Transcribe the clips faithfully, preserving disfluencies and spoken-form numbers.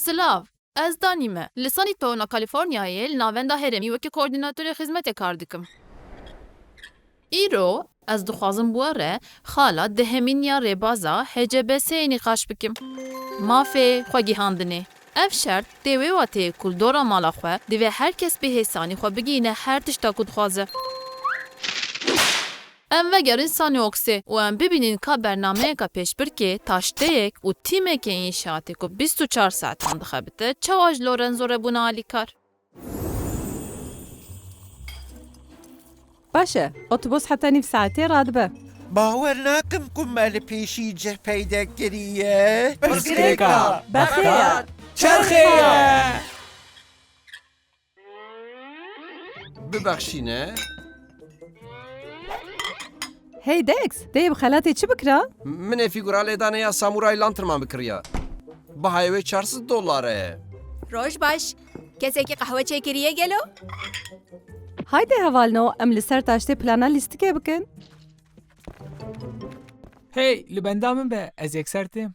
Silav, ez Danî me. Li Sunnytown a Kalîforniyayê li Navenda Herêmî weke koordînatorê xizmetê kar dikim. Îro ez dixwazim bi we re xala dehemîn ya rêbaza H C B S'ê nîqaş bikim. Mafê xwegihandinê. Ev şert tê wê wateyê ku li dora mala xwe divê her kes bi hêsanî xwe bigihîne her tişta ku dixwaze. Em vegerin Sanî Oksê û em bibînin ka bernameyeka pêşbirkê, taşteyek û tîmekê înşaatê ku bîst û çar saetan dixebite, çawa ji Lorenzo re bûne alîkar. Baş e, otobus heta nîv saetê radibe. Bawer nakim ku me li pêşî cih peyde kiriye. Pirsgirêka, bextê ye. Çerxê ye. Bibexşîne. Hey Dex, dê bi xelatê çi bikira? Min ê fîgura lêdanê ya Samuray Lanterman bikiriya. Bihayê wê çar sed dolar e. Roj baş. Kesekî qehwe çêkiriye gelo? Haydi hevalno, em li ser taştê plana lîstikê bikin. Hey, li benda min be, ez yekser têm.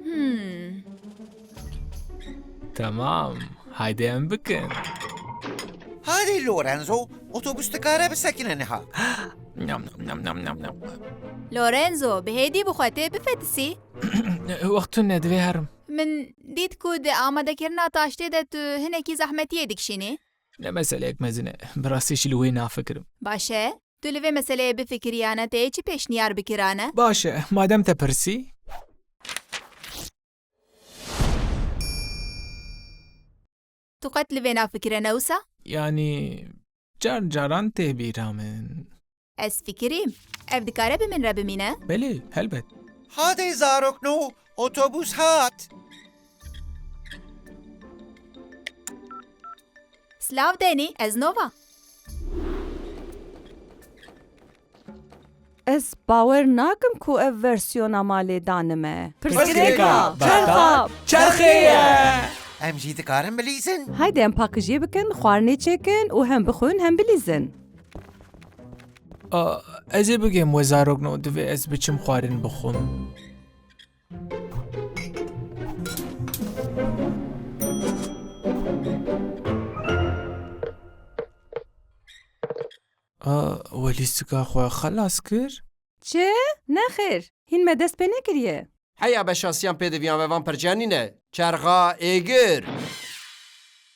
Hmm. Tamam, haydi em bikin. Hadi Lorenzo, otobus dikare bisekine niha. Nyam, nyam, nyam, nyam, nyam, nyam. Lorenzo, bi hêdî bixwe tê bifetisî. Wext tune, divê herim. Min dît ku di amadekirina taştê de tu hinekî zehmetiyê dikişînî. Ne meseleyek mezin e. Bi rastî jî li wê nafikirim. Baş e. Tu li vê meseleyê bifikiriyane, te yê çi pêşniyar bikirane? Baş e, madem te pirsî. Tu qet li vê nafikire ne wisa? Yanî, car caran tê bîra min. Ez fikirîm. Ev dikare bi min re bimîne? Belê, helbet. Hadi zarokno, otobus hat. Silav Denî, ez Nova. Ez bawer nakim ku ev versiyona malê danime. Pirsgirêka, çerxa, çerxê ye. Em jî dikarin bilîzin? Haydi em paqijiyê bikin, xwarinê çêkin û hem bixwin hem bilîzin. A, ez ê bigêm we zarokno, divê ez biçim xwarin bixwim. A, we lîstika xwe xelas kir? Çi? Nexêr, hîn me dest pê nekiriye. Heya beşasiyan pêdiviyan ve van pirciyan nîne. Çerxa êgir.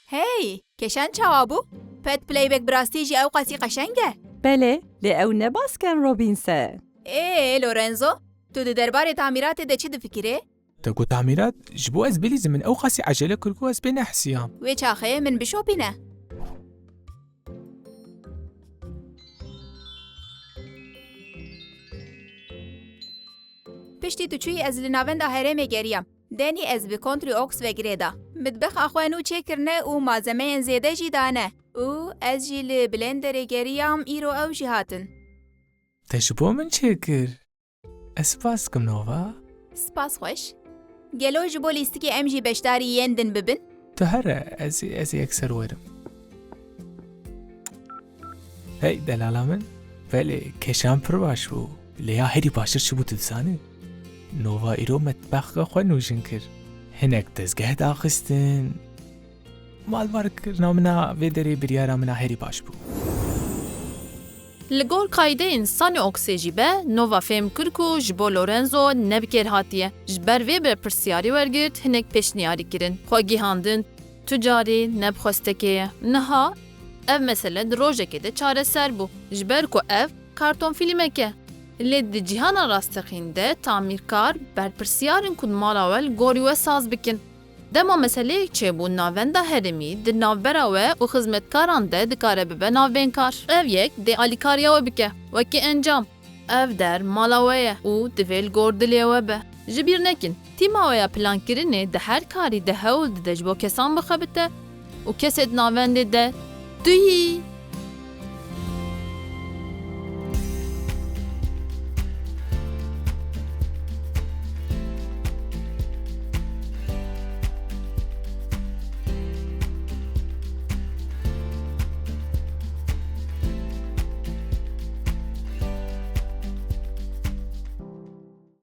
Hey, keşan çawa bû? Pet Playback bi rastî jî ew qasî qeşeng e? Belê, lê ew ne Baskin Robbins e. Ê, Lorenzo, tu di derbarê tamîratê de çi difikirî? Te got tamîrat? Ji bo ez bilîzim, min ew qasî ecele kir ku ez pê nehesiyam. Wê çaxê min bişopîne. Piştî tu çûyî ez li navenda herêmê geriyam. Denî ez bi Country Oaks ve girêda. Mitbexa xwe nû çêkirine û malzemeyên zêde jî dane. Û ez jî li blenderê geriyam, îro ew jî hatin. Te ji bo min çêkir? Ez spas dikim Nova. Spas xweş. Gelo ji bo lîstikê em jî beşdarî yên din bibin? Tu here, ez, ez yekser werim. Hey, delala min. Belê, keşan pir baş bû. Lê ya herî baştir çi bû tu dizanî? Nova îro metbexka xwe nûjin kir. Hinek dezgeh daxistin. Malbarkirina min a vê derê biryara min a herî baş bû. Li gor qaydeyên Sanî Oksê jî be, Nova fêm kir ku ji bo Lorenzo ne bi kêr hatiye. Ji ber vê berpirsiyarî wergirt hinek pêşniyarî kirin, xwe gihandin, tu carî ne bi xwestekê ye. Niha ev mesele di rojekê de çareser bû, ji ber ku ev kartonfîlmek e. Lê di cîhana rasteqîn de tamîrkar berpirsiyar in ku di mala we li gorî we saz bikin. Dema meseleyek çêbû navenda herêmî di navbera we û xizmetkaran de dikare bibe navbênkar. Ev yek dê alîkariya we bike. Wekî encam, ev der mala we ye û divê li gor dilê we be. Ji bîr nekin, tîma we ya plankirinê di her karî de hewl dide ji bo kesan bixebite û kesê di navendê de tu yî.